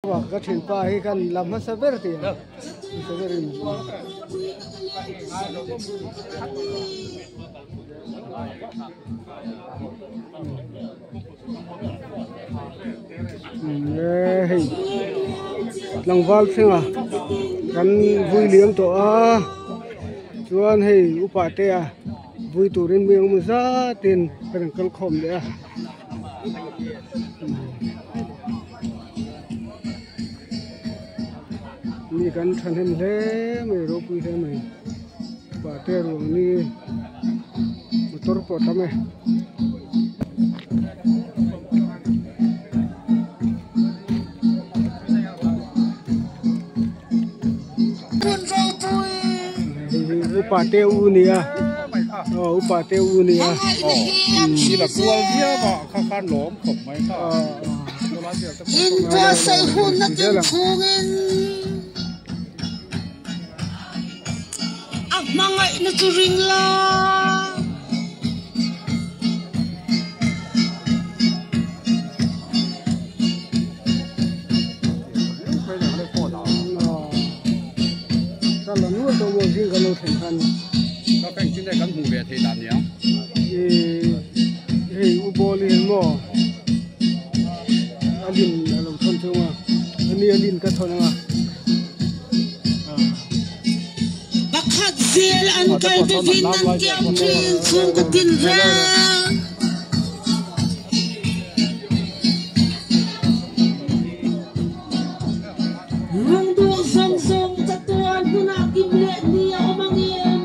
Ka thianpa hi khan la hmasa ber tih a hmasa berin hei tlangval thlenga kan vui liam tawh a chuan hei upa te a vui turin mi engemaw zatin kan rawn kal khawm leh a. Mi kan thahnem hle mai ropui hle mai pate ruang ni motor pawh a tam e. Upa te u nia aw upa te u nia Inbuatsaih hunna kim chhungin a hmangaihna chu ring la. Hei u ball hi maw a lin a lo thawn thung a ani a lin ka thawn ang a. Pakhat zel an kal bawkin an kiam thin chhungkaw tin reng. Rung duh zawng zawng chatuan hmunah kim leh ni a awm angin.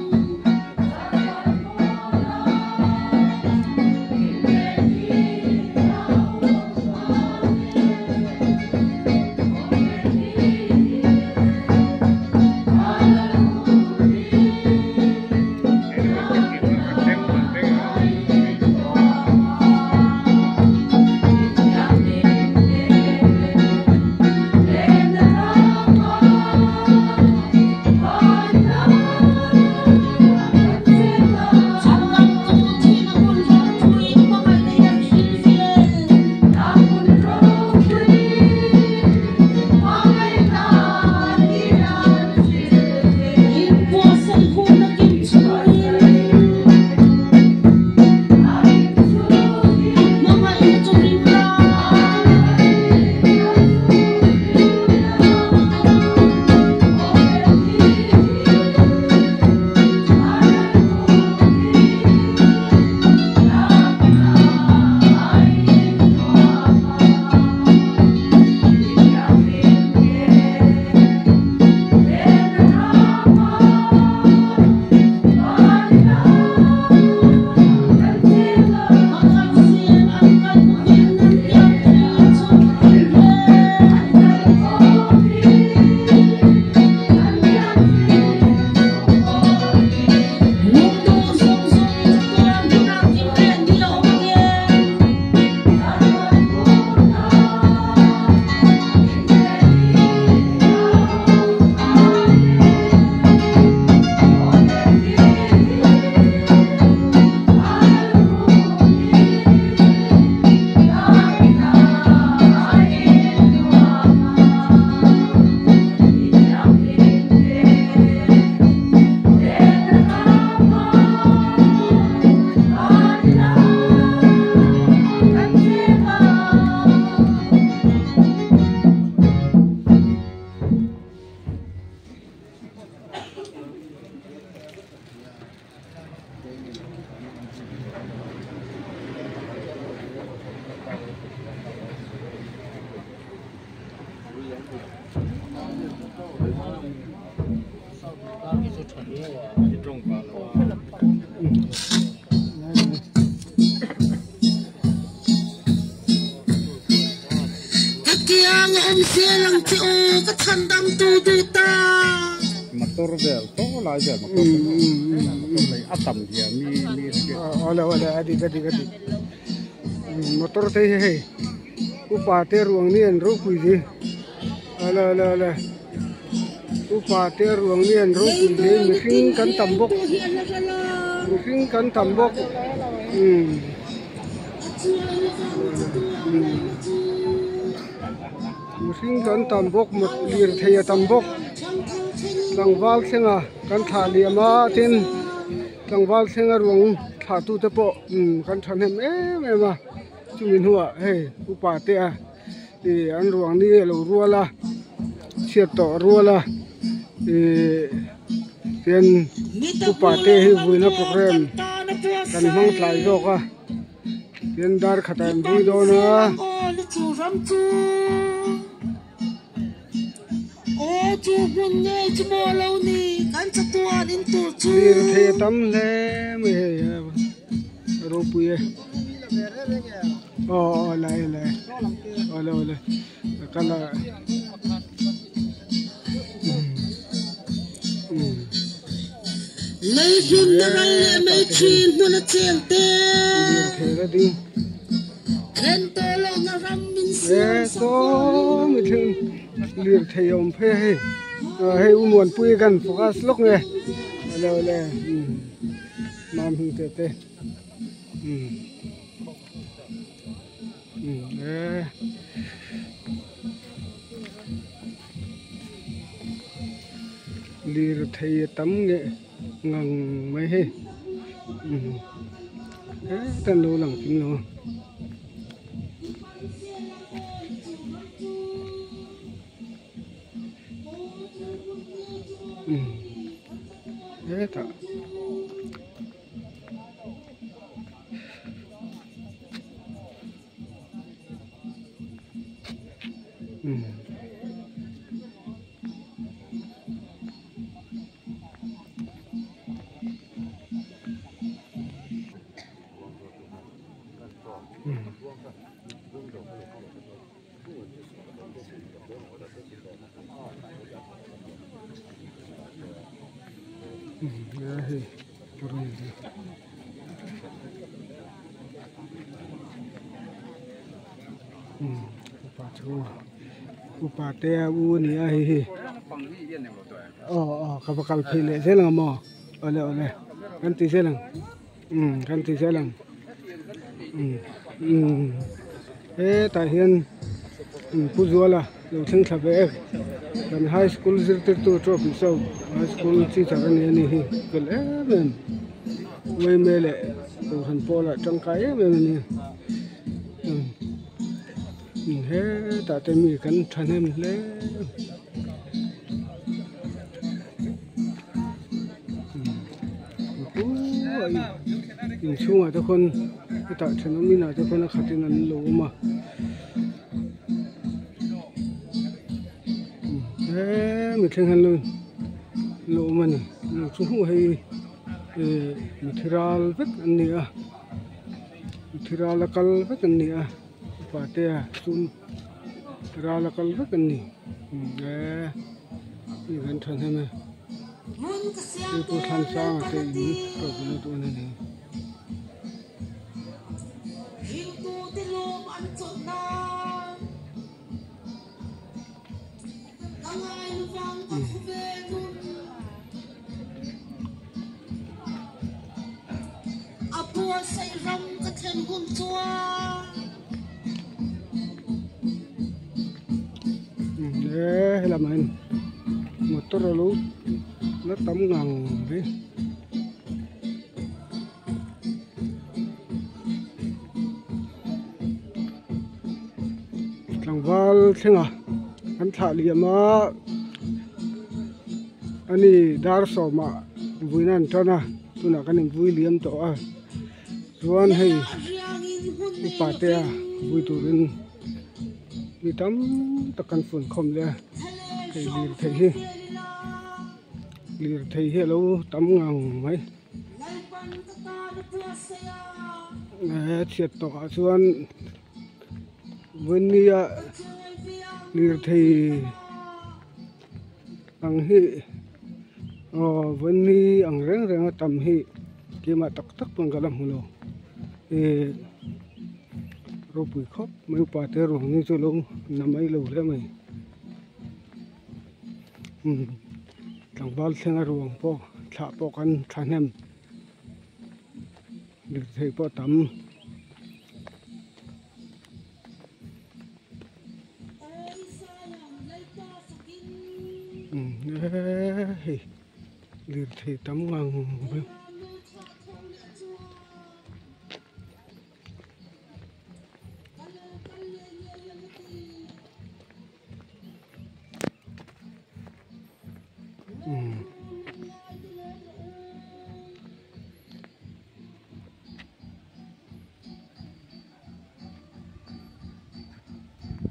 Ka kiang a awm zel ang che aw ka chhan dam tu duh ta. Motor vel to lai vel motor te motor lei a tam zia mi mi Awle awle a dik a dik a dik motor te hi hei upa te ruang ni an ropui zi awle awle awle upa te ruang ni an ropui zi mihring kan tam bawk mihring kan tam bawk umm. Mihring kan tam bawk lirthei a tam bawk tlangval thlenga kan thlah liam a tin tlangval thlenga ruang thlah tu te pawh kan thahnem em em a chumi hnuah hei upa te a ih an ruang ni a lo rual a chhiat tawh a rual a ih tian upa te hi vuina programme kan hmang tlai zawk a. Tin dar khatah an vui dawn a. Lirthei a tam hle mai hei a ropui e. Aw aw la e la e awle awle ka kal a. Lei hlimna ral leh mai thin hmun a cheng te. Then tawh lohna ram min siam sak vangin. Lirthei a awm phei a hei hei u Muanpui kan focus lawk nge awle awle mam hung teh te. Lirthei a tam nge ngang mai hei heta an lo lang kim lo a. Hetah. Upa chu upa te a u a ni a hei hi aw aw ka va kal phei leh zel ang maw awle awle kan ti zel ang umm kan ti zel ang umm umm hetah hian pu Zuala lo thleng thla ve e kan high school zirtirtu trophy show high school teacher a ni a ni hi fel em em uaime leh kohhran pawlah tangkai em em a ni umm hetah te mi kan thahnem hle inchhungah te khawn hetah thenawm inah te khawn a khatin an lo awm a hemi thleng hian lo awm a ni chu hmuh hei ih mithi ral vek an ni a mithi ral a kal vek an ni a upa te a chum ral a kal vek an ni eee mi kan thahnem e hei pawh thlan sanga te in tawp na dawn a ni. Ringtute lawm an chawlh nan ka ngai luvang ka khu ve nun. A buatsaih ram ka thlen hun chuan. He lamah hian motor a lo la tam ngang mai. Tlangval thlenga an thlah liam a ani dar sawmah vuina an tan a tunah kan invui liam tawh a chuan hei upa te a vui turin mi tam tak kan funkhawm leh a hei lirthei hi lirthei hi a lo tam ngang mai. He chhiat tawhah chuan vawinia lirthei ang hi aw vawiini ang reng reng a tam hi keimah tak tak pawn ka la hmu lo ih ropui khawp mai upa te ruang hi chu lo na mai lo hle mai. Tlangval thlenga ruang pawh thlah pawh kan thahnem lirthei pawh a tam. Umm hei lirthei tam ngang mai.